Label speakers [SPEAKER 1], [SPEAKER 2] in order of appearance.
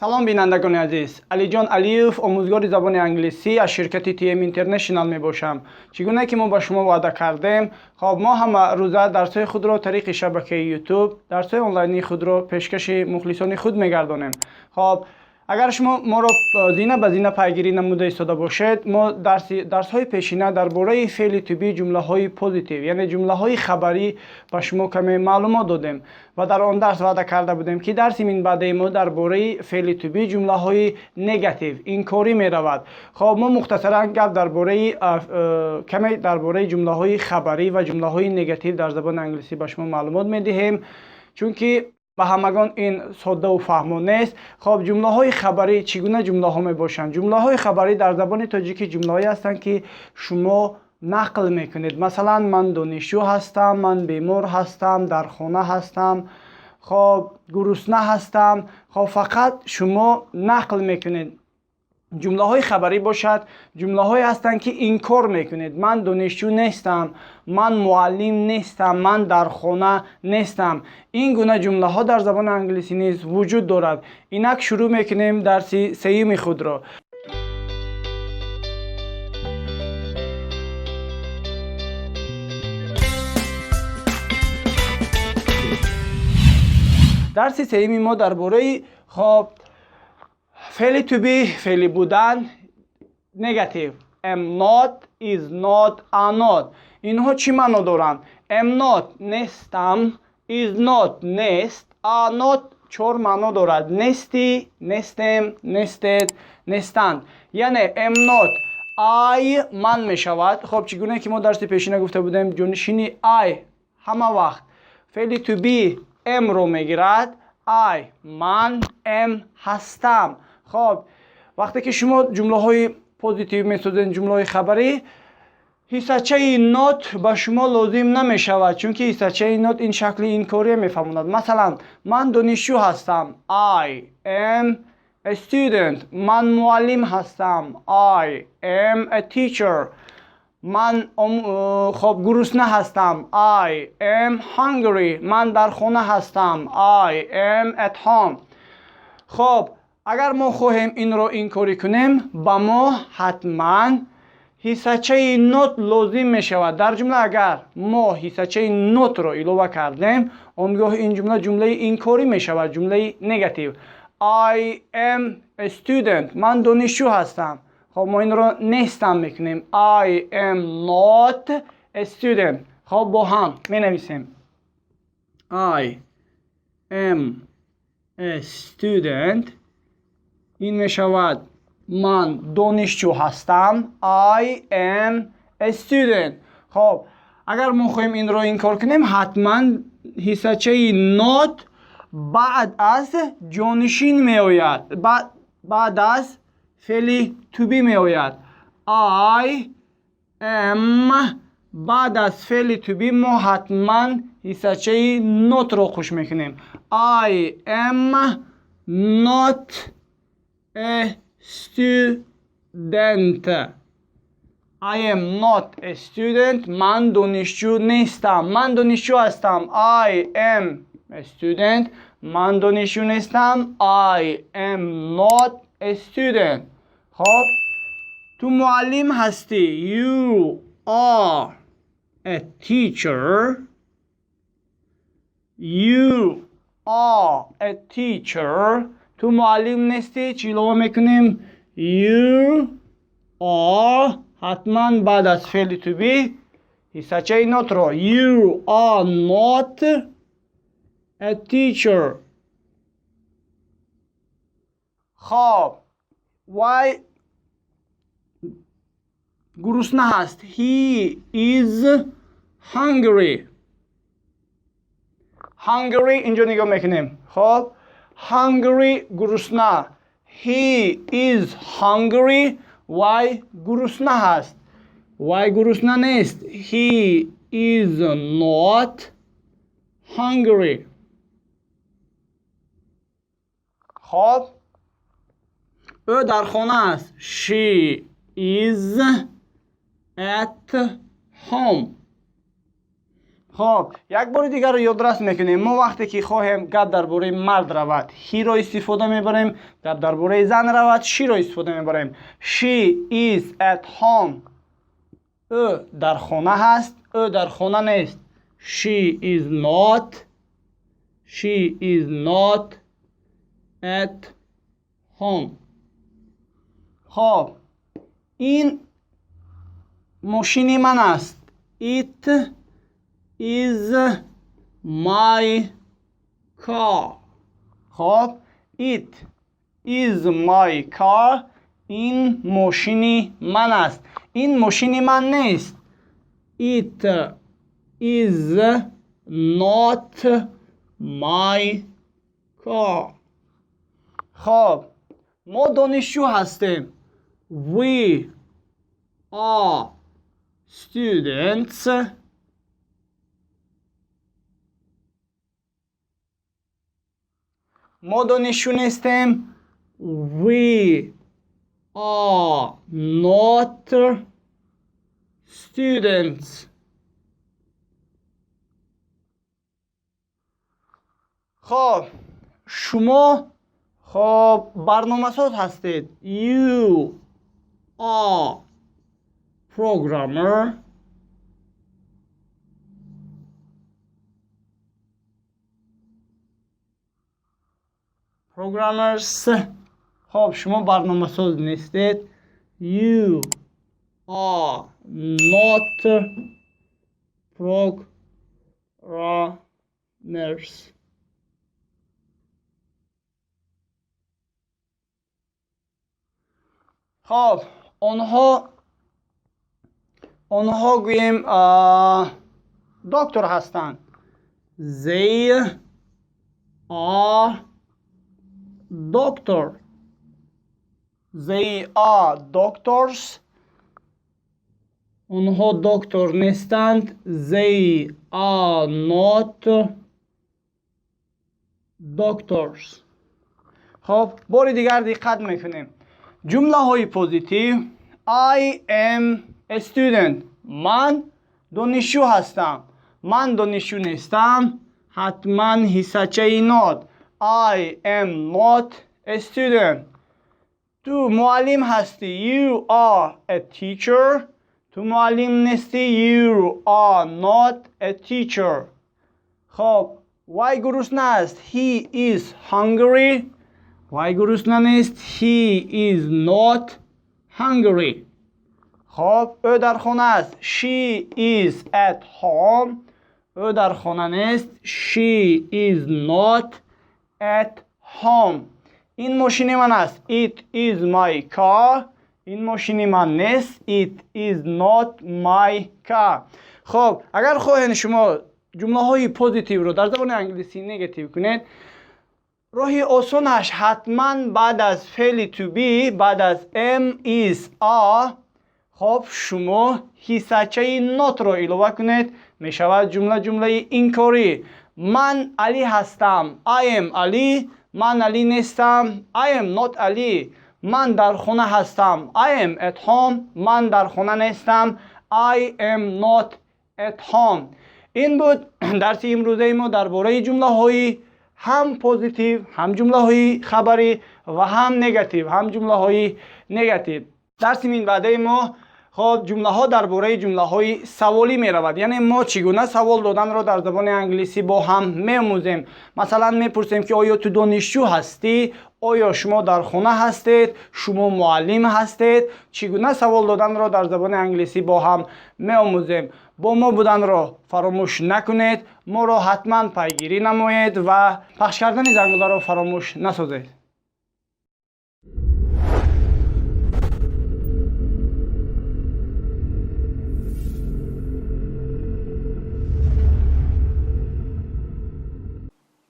[SPEAKER 1] Салом, бинандагони азиз! Алиҷон Алиев, омӯзгори забони англисӣ аз ширкати TM International мебошам. Чӣ гуна ки мо ба шумо ваъда кардем, хоб, мо ҳама рӯза дарсҳои худро тариқи шабакаи YouTube, дарсҳои онлайнии худро пешкаши мухлисони худ мегардонем. Хоб, агар шумо моро зина ба зина пайгирӣ намуда истода бошед, мо дарсҳои пешина дар бораи феъли to be, ҷумлаҳои позитив, яъне ҷумлаҳои хабарӣ ба шумо каме маълумот додем ва дар он дарс ваъда карда будем, ки дарси минбаъдаи мо дар бораи феъли to be, ҷумлаҳои негатив, инкорӣ меравад. Хоб, мо мухтасаран гап дар бораи каме дар бораи ҷумлаҳои хабарӣ ва ҷумлаҳои негатив дар забони англисӣ ба шумо маълумот медиҳем, чунки ба ҳамагон ин соддаву фаҳмо нест. Хоб, ҷумлаҳои хабарӣ чӣ гуна ҷумлаҳо мебошанд? Ҷумлаҳои хабарӣ дар забони тоҷикӣ ҷумлаҳое ҳастанд, ки шумо нақл мекунед. Масалан, ман донишҷӯ ҳастам, ман бемор ҳастам, дар хона ҳастам, хоб, гурусна ҳастам. Хоб, фақат шумо нақл мекунед. Ҷумлаҳои хабарӣ бошад, ҷумлаҳое ҳастанд, ки инкор мекунед: ман донишҷӯ нестам, ман муаллим нестам, ман дар хона нестам. Ин гуна ҷумлаҳо дар забони англисӣ низ вуҷуд дорад. Инак шурӯъ мекунем дарси сеюми худро. Дарси сеюми мо дар бораи, хоб, феъли to be, феъли будан, негатив: am not, is not, are not. Инҳо чӣ маъно доранд? Am not — нестам, is not — нест, are not чор маъно дорад: нестӣ, нестем, нестед, нестанд. Яъне am not, I — ман мешавад. Хоб, чӣ гуна ки мо дарси пешина гуфта будем, ҷонишини I ҳама вақт феъли to be am ро мегирад. I — ман, am — ҳастам. Хоб, вақте ки шумо ҷумлаҳои позитив месозед, ҷумлаҳои хабарӣ, ҳиссачаи not ба шумо лозим намешавад, чунки ҳиссачаи not ин шакли инкория мефаҳмонад. Масалан, ман донишҷӯ ҳастам: I am a student. Ман муаллим ҳастам: I am a teacher. Ман, хоб, гурусна ҳастам: I am hungry. Ман дар хона ҳастам: I am at home. Хоб, агар мо хоҳем инро инкорӣ кунем, ба мо ҳатман ҳиссачаи not лозим мешавад. Дар ҷумла агар мо ҳиссачаи not ро илова кардем, он гоҳ ин ҷумла ҷумлаи инкорӣ мешавад, ҷумлаи негатив. I am a student — ман донишҷӯ ҳастам. Хоб, мо инро нестам мекунем: I am not a student. Хоб, бо ҳам менависем: I am a student. Ин мешавад ман донишҷӯ ҳастам. I am a student. Хоб, агар мо хоҳем инро инкор кунем, ҳатман ҳиссачаи not баъд аз ҷонишин меояд, баъд аз феъли to be меояд. I am, баъд аз феъли to be мо ҳатман ҳиссачаи not ро қуш мекунем. I am not a student. I am not a student. Ман донишҷӯ нестам. Ман донишҷӯ ҳастам: I am a student. Ман донишҷӯ нестам: I am not a student. Хоб, ту муаллим ҳастӣ: you are a teacher. You are a teacher. Ту муаллим нестӣ. Чӣ илова мекунем? You are, ҳатман баъд аз феъли to be ҳиссачаи not ро. You are not a teacher. Хоб, вай гурусна ҳаст: he is hungry. Hungry, инҷо нигоҳ мекунем. Хоб, hungry — гурусна. He is hungry. Вай гурусна ҳаст. Вай гурусна нест: he is not hungry. Хоб, ӯ дар хона аст: she is at home. Хоб, як бори дигарро ёдрас мекунем. Мо вақте ки хоҳем гап дар бораи мард равад, he ро истифода мебарем, гап дар бораи зан равад, she ро истифода мебарем. She is at home. Ӯ дар хона ҳаст, ӯ дар хона нест. She is not, she is not at home. Хоб, ин мошини ман аст. It is my car. Хоб, it is my car. Ин мошини ман аст. Ин мошини ман нест. It is not my car. Хоб, мо донишҷӯ ҳастем. We are students. Мо донишҷӯ нестем. We are not students. Хоб, шумо, хоб, барномасоз ҳастед. You are programmer. Programmers. Хоб, шумо барномасоз нестед. You are not programmers. Хоб, онҳо гӯем доктор ҳастанд. They are doctor. They are doctors. Онҳо доктор нестанд. They are not doctors. Хоб, бори дигар диққат мекунем. Ҷумлаҳои позитив. I am a student. Ман донишҷӯ ҳастам. Ман донишҷӯ нестам. Ҳатман ҳиссачаи not. I am not a student. Ту муаллим ҳастӣ. You are a teacher. Ту муаллим нестӣ. You are not a teacher. Хоб, вай гурусна аст. He is hungry. Вай гурусна нест. He is not hungry. Хоб, ӯ дар хона аст. She is at home. Ӯ дар хона нест. She is not at home. Ин мошини ман аст. It is my car. Ин мошини ман нест. It is not my car. Хоб, агар хоҳед шумо ҷумлаҳои позитивро дар забони англисӣ негатив кунед, роҳи осонаш ҳатман баъд аз феъли to be, баъд аз am, is, are, хоб, шумо ҳиссачаи not ро илова кунед, мешавад ҷумла ҷумлаи инкорӣ. Ман Али ҳастам. I am Ali. Ман Али нестам. I am not Ali. Ман дар хона ҳастам. I am at home. Ман дар хона нестам. I am not at home. Ин буд дарси имрӯзаи мо дар бораи ҷумлаҳои ҳам позитив, ҳам ҷумлаҳои хабарӣ ва ҳам негатив, ҳам ҷумлаҳои негатив. Дарси минбаъдаи мо, хоб, ҷумлаҳо дар бораи ҷумлаҳои саволӣ меравад, яъне мо чӣ гуна савол доданро дар забони англисӣ бо ҳам меомӯзем. Масалан, мепурсем, ки оё ту донишҷӯ ҳастӣ, оё шумо дар хона ҳастед, шумо муаллим ҳастед. Чӣ гуна савол доданро дар забони англисӣ бо ҳам меомӯзем. Бо мо буданро фаромӯш накунед, моро ҳатман пайгирӣ намоед ва пахш кардани зангуларо фаромӯш насозед.